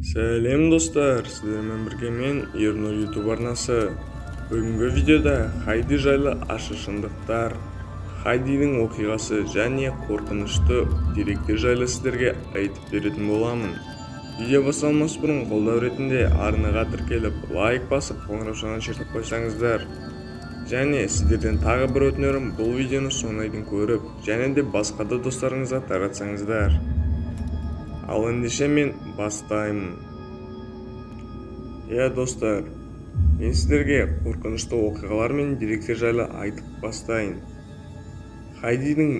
Сәлем, достар! Сіздермен бірге мен, Ернұр Ютуб арнасы. Бүгінгі видеода Хайди жайлы ащы шындықтар, Хайдидің оқиғасы және қорқынышты деректер жайлы сіздерге айтып беретін боламын. Видео басталмас бұрын қолдау ретінде арнаға тіркеліп, лайк басып, қоңыраушаны шертіп қойсаңыздар. Және сіздерден тағы бір өтінерім: бұл видеоны соңына дейін көріп және де басқа да достарыңызға таратсаңыздар. Ал ендеше мен бастаймын. Иә, достар, мен сіздерге қорқынышты оқиғалар мен деректер жайлы айтып бастайын. Хайдидің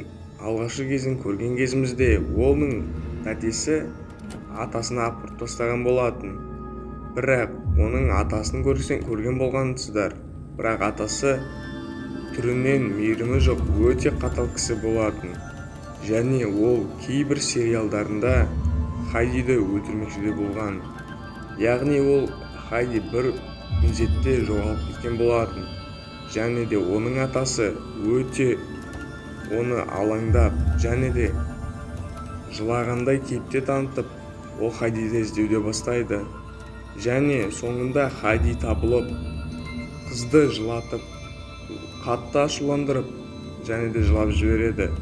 алғашқы кезін көрген кезімізде, оның тәтесі атасына апарып тастаған болатын. Бірақ оның атасын көрсең, көрген болғансыздар, бірақ атасы түрінен мейірімі жоқ, өте қатал кісі болатын. Және ол кейбір сериалдарында Хайдиді өлтірмекші де болған. Яғни ол Хайди бір мезетте жоғалып кеткен болатын. Және де оның атасы өте оны алаңдап және де жылағандай кейіпте танытып, ол Хайдиді іздеуде бастайды. Және соңында Хайди табылып, қызды жылатып, қатты ашуландырып және де жылап жібереді.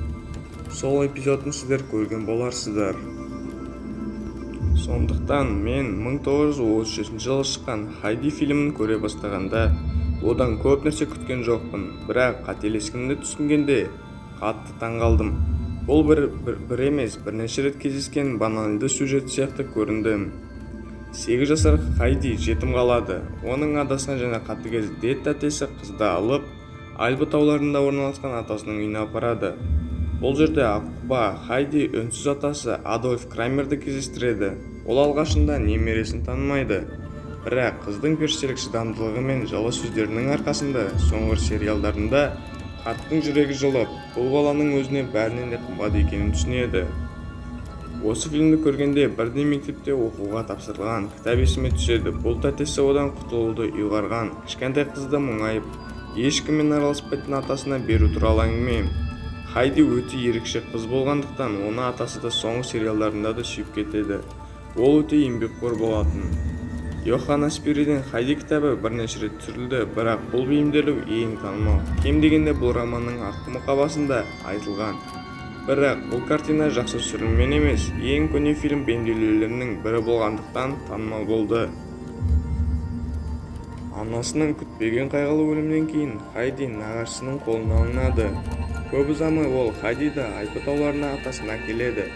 Сол эпизодын сіздер көрген боларсыздар. Сондықтан мен 1937 жылы шыққан «Хайди» фильмін көре бастағанда, одан көп нәрсе күткен жоқпын. Бірақ қателескенімді түсінгенде қатты таңғалдым. Бұл бір емес, бірнеше рет кездескен банальды сюжет сияқты көрінді. 8 жасар Хайди жетім қалады. Оның адасқан және қатыгез дед тәтесі қызды алып, Альпы тауларында орналасқан атасының үйіне апарады. Бұл жерде аққұба Хайди үнсіз атасы Адольф Крамерді кездестіреді. Ол алғашында немересін танымайды, бірақ қыздың періштелік шыдамдылығы мен жылы сөздерінің арқасында соңғы сериалдарында қарттың жүрегі жылып, бұл баланың өзіне бәрінен де қымбат екенін түсінеді. Осы фильмді көргенде бірден мектепте оқуға тапсырылған кітап есіме түседі. Бұл тәтесі одан құтылуды ұйғарған, кішкентай қызды мұңайып, ешкіммен араласпайтын атасына беру туралы әңгіме. Хайди өте ерекше қыз болғандықтан, оны атасы да соңғы сериалдарында да сүйіп кетеді. Ол өте еңбекқор болатын. Йохан Аспириден «Хайди» кітабы бірнеше рет түсірілді, бірақ бұл бейімделу ең танымал. Кем дегенде бұл романның артқы мұқабасында айтылған. Бірақ бұл картина жақсы түсіріліммен емес, ең көне фильм бейімделулерінің бірі болғандықтан танымал болды. Анасының күтпеген қайғылы өлімінен кейін Хайди нағашысының қолына алынады. Көп ұзамай ол Хайдиді Альпы тауларына атасына әкеледі.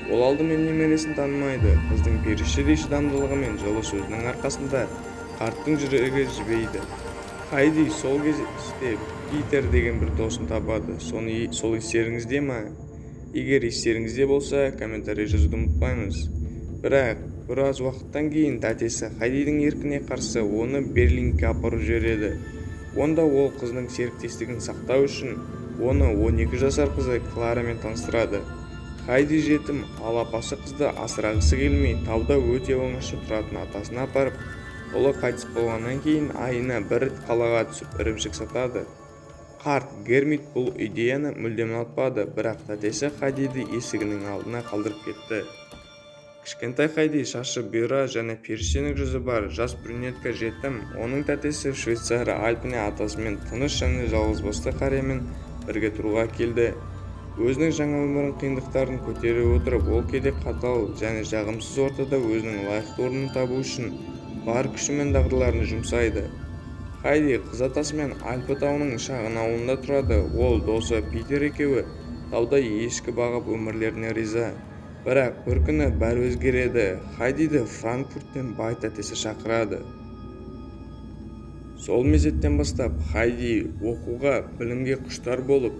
Ол алдымен немересін танымайды. Қыздың періштедей шыдамдылығы мен жылы сөзінің арқасында қарттың жүрегі жібиді. Хайди сол кезде Питер деген бір досын табады. Соны сол естеріңізде ма? Егер естеріңізде болса, комментарий жазуды ұмытпаймыз. Бірақ біраз уақыттан кейін тәтесі Хайдидің еркіне қарсы оны Берлинге апарып жібереді. Онда ол қызының серіктестігін сақтау үшін оны 12 жасар қызы Кларамен таныстырады. Хайди жетім, ал апасы қызды асырағысы келмей, тауда өте оңаша тұратын атасына апарып, ұлы қайтыс болғаннан кейін айына бір рет қалаға түсіп, ірімшік сатады. Қарт Гермит бұл идеяны мүлдем ұнатпады, бірақ тәтесі Хайдиді есігінің алдына қалдырып кетті. Кішкентай Хайди шашы бұйра және періштенің жүзі бар жас брюнетка жетім. Оның тәтесі Швейцария Альпіне атасымен тыныш және жалғызбасты қариямен бірге тұруға келді. Өзінің жаңа өмірінің қиындықтарын көтере отырып, ол кейде қатал және жағымсыз ортада өзінің лайықты орнын табу үшін бар күші мен дағдыларын жұмсайды. Хайди қыз атасымен Альпы тауының шағын ауылында тұрады. Ол досы Питер екеуі тауда ешкі бағып, өмірлеріне риза. Бірақ бір күні бәрі өзгереді. Хайдиді Франкфурттен бай тәтесі шақырады. Сол мезеттен бастап Хайди оқуға, білімге құштар болып,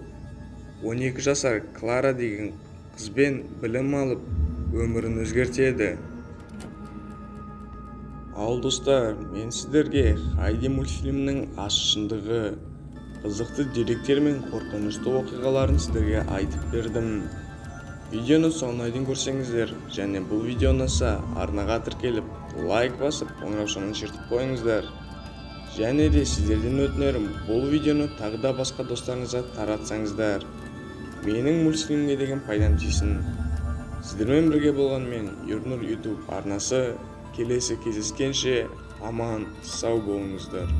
12 жасар Клара деген қызбен білім алып, өмірін өзгертеді. Ал, достар, мен сіздерге «Хайди» мультфильмінің ащы шындығы, қызықты деректер мен қорқынышты оқиғаларын сіздерге айтып бердім. Видеоны соңына дейін көрсеңіздер және бұл видео ұнаса, арнаға тіркеліп, лайк басып, қоңыраушаны шертіп қойыңыздар. Және де сіздерден өтінерім: бұл видеоны тағы да басқа достарыңызға таратсаңыздар, менің мультфильмге деген пайдам тисін. Сіздермен бірге болған мен, Ернұр Ютуб арнасы. Келесі кездескенше аман сау болыңыздар.